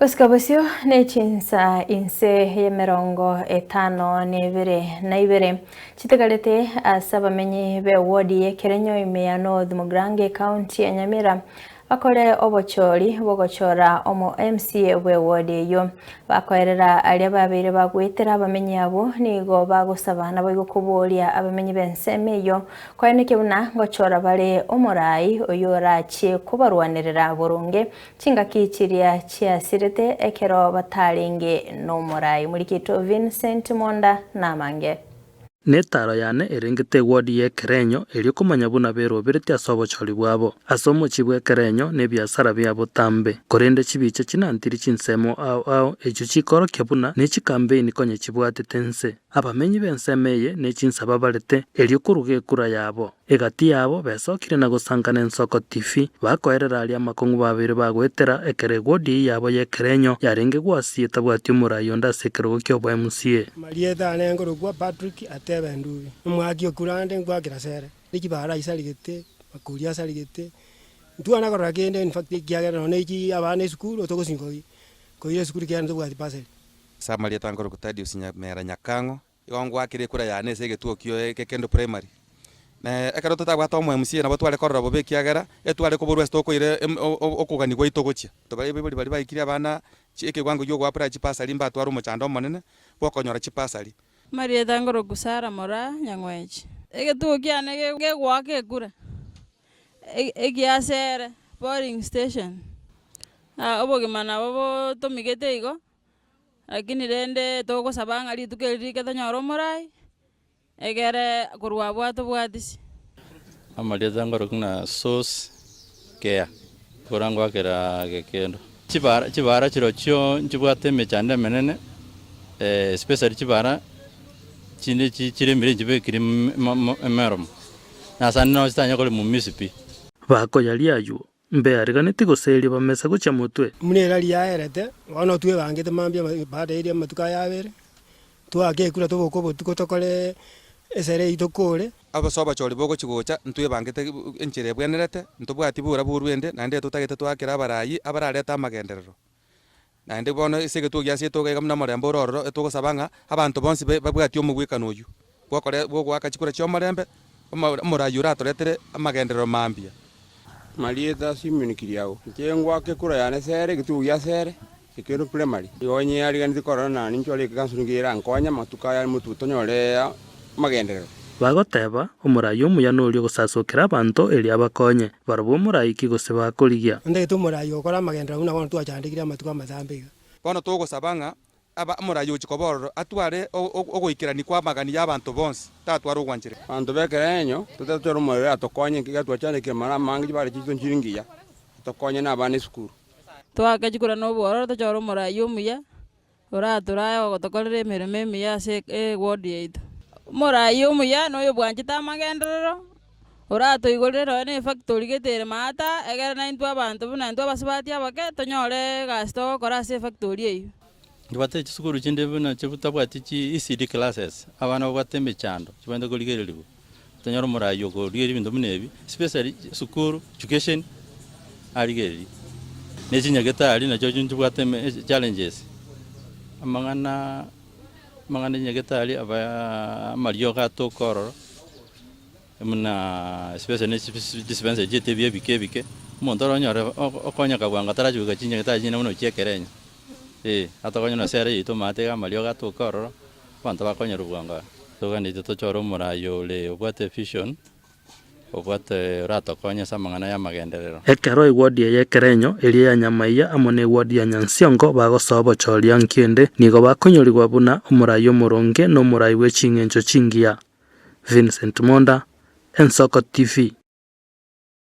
Gosika bosio ne chinsa inse y'emerongo etano na ebere na ibere chitigarete ase abamenyi b'ewodi y'Ekerenyo ime ya North Mugirango ekaunti ya Nyamira Bakore obochori bw'ogochora omo MCA bw'ewodi eyio. Bakoerera aria babeire bagoetera abamenyi abwo nigo bagosaba naboigo koboria abamenyi b'ensemo eyio koenekia buna ngochora bare omorai oyio orachie kobarwanerera boronge chingaki chiria chiasirete ekero batarenge nomorai. Morikiito Vincent Monda namange. Netaro yane erengete egwodi y'ekerenyo, erio komanya buna beroberetie ase obochori bwabo, ase omochie bw'ekerenyo na ebiasara bia botambe. Korende chibicha chinantiri chinsemo ao ao, echio chikorokia buna ne chikambeini konya chibwatete nse. Abamenyi b'ensemo eye ne chinsa babarete, erio koruga ekura yabo. Egati yabo besokire na gosankana ensoko tifi, bakoerera aria amakong'u babeire bagoetera ekero egwodi eyio yabo y'ekerenyo yarenge gwasia etabwati omorai onde ase ekerogo ki'oboemusie. Marieta ane nkorokwa Patrick Ateba Endubi, omwaki o kura nde nkwakera sere, chibara aisarigete, makori asarigete, ntwana korora kende in fact ekiagera nonye echi abana esukuru togosinka koira esukuru ekiagera ntobwati bursary. Ase amarieta nkorokwa Thaddeus Nyamera Nyakang'o, Igo ngwakire ekura yane ase egetuo kio Gekendo Primary. Na ekero totabwate omo MCA nabo tware korora bobe ekiagera etware koborwa ase tokoira okogania gwaito gochia. Tobare abaibori baria baikirie abana ekewango gia ogo apply chibasari mbatware omochando omonene bwa okonyora chibasari. Marieta ngoroku Sarah Moraa Nyang'wechi. Egetuo kiane gegoaka ekura, egiasere polling station. Obogima nabo botomigete igo. Lakini rende togosaba ng'a rituko eri rike tonyore omorai, egere korwa abwo atobwatisi. Amarieta nkorokwa ng'a Source Care, kora ngoakera gekendo. Chibara chibara chirochio nchibwate emechando emenene, especially chibara chinde chi chiremire nchibekire emeromo, nasande nabo chitanyare koremwa misi pi. Bakoyaria aywo, Mbeariganeti gose erio bamesa gochia motwe. Buna erari yaerete, bono twebangete mambia baada eria amatuko aya abere, twaake ekura toboke obotuko tokore esere eyio tokore. Ase obachori bogochia gocha ntwebangete enchera ebwenerete, ntobwati bura borwende, naende totagete toakere abarai abararete amagenderero. Naende bono ase egetuo giase etoga iga buna omorembe ore ororo, etogosaba ng'a abanto bonsi babwatie omogwekano oyio bw'okore bw'ogoaka chikura chi'omorembe, omo omoraai oratoretere amagenderero mambia. Marieta Simeon Kiriago, Inche ngoaka ekura yane sere, egetuo gia sere, ekero primary. Igo onye yariganeti korora na ninche ore ekanso nigo erankonye amatuko aya motwe tonyore amagenderero. Bagoteba, Omorai omuya noria ogosasokera abanto erio abakonye. Barabwo omorai ki gose bakorigia? Ntagete omorai okore amagenderero buna bono twachandekire amatuko amatambe iga. Bono togosaba ng'a aba omorai ochia koba ororo atware ogoikerania kw'amagani y'abanto bonsi, tatwara ogwancherera. Abanto b'ekerenyo, totatware omorero atokonye, ekiagera twachandekire amara amange, chibara chiaito nchiri ngiya, atokonye na abana esukuru. Toake chikura nobwororo tochore omorai omuya, Oratorae ogotokorera emeremo emiya ase eward yaito. Omorai omuya na oyobwanchete amagenderero, oratoigorere nonya na efactory gete ere maata, egere naintwe abanto buna intwe abasubati abake tonyore egasi togokora ase efactory eyio. Ntobwate chisukuru chinde buna chitabwati chi ECD classes, abana babwate emechando chibwenerete korigererigwa, tonyore omorai okorigereria ebinto buna ebi, especially sukuru, education, arigererie. Ne chinyagetari nachio nchibwate challenges, amang'ana amang'ana ya nyagetari aba amariogo atoka ororo, buna especially ne dispensary chiaito ebi ebike ebike, omonto oronyore okonyeka bwango atarachi goika chinyagetari chinde buna ochia ekerenyo, eh, atokonye na sere yaito omanyete iga amariogo atoka ororo, abanto bakonyerwa bwango aa. Toganetie tochore omorai ore obwate vision. Obwate oratokonye ase amang'ana y'amagenderero. Ekero egwodi eye y'ekerenyo, eria ya Nyamaiya amo negwodi ya Nyansiongo bagosoa obochoria nkiende, nigo bakonyorigwa buna omorai omoronge na omorai bwe ching'encho chingiya. Vincent Monda, Ensoko TV.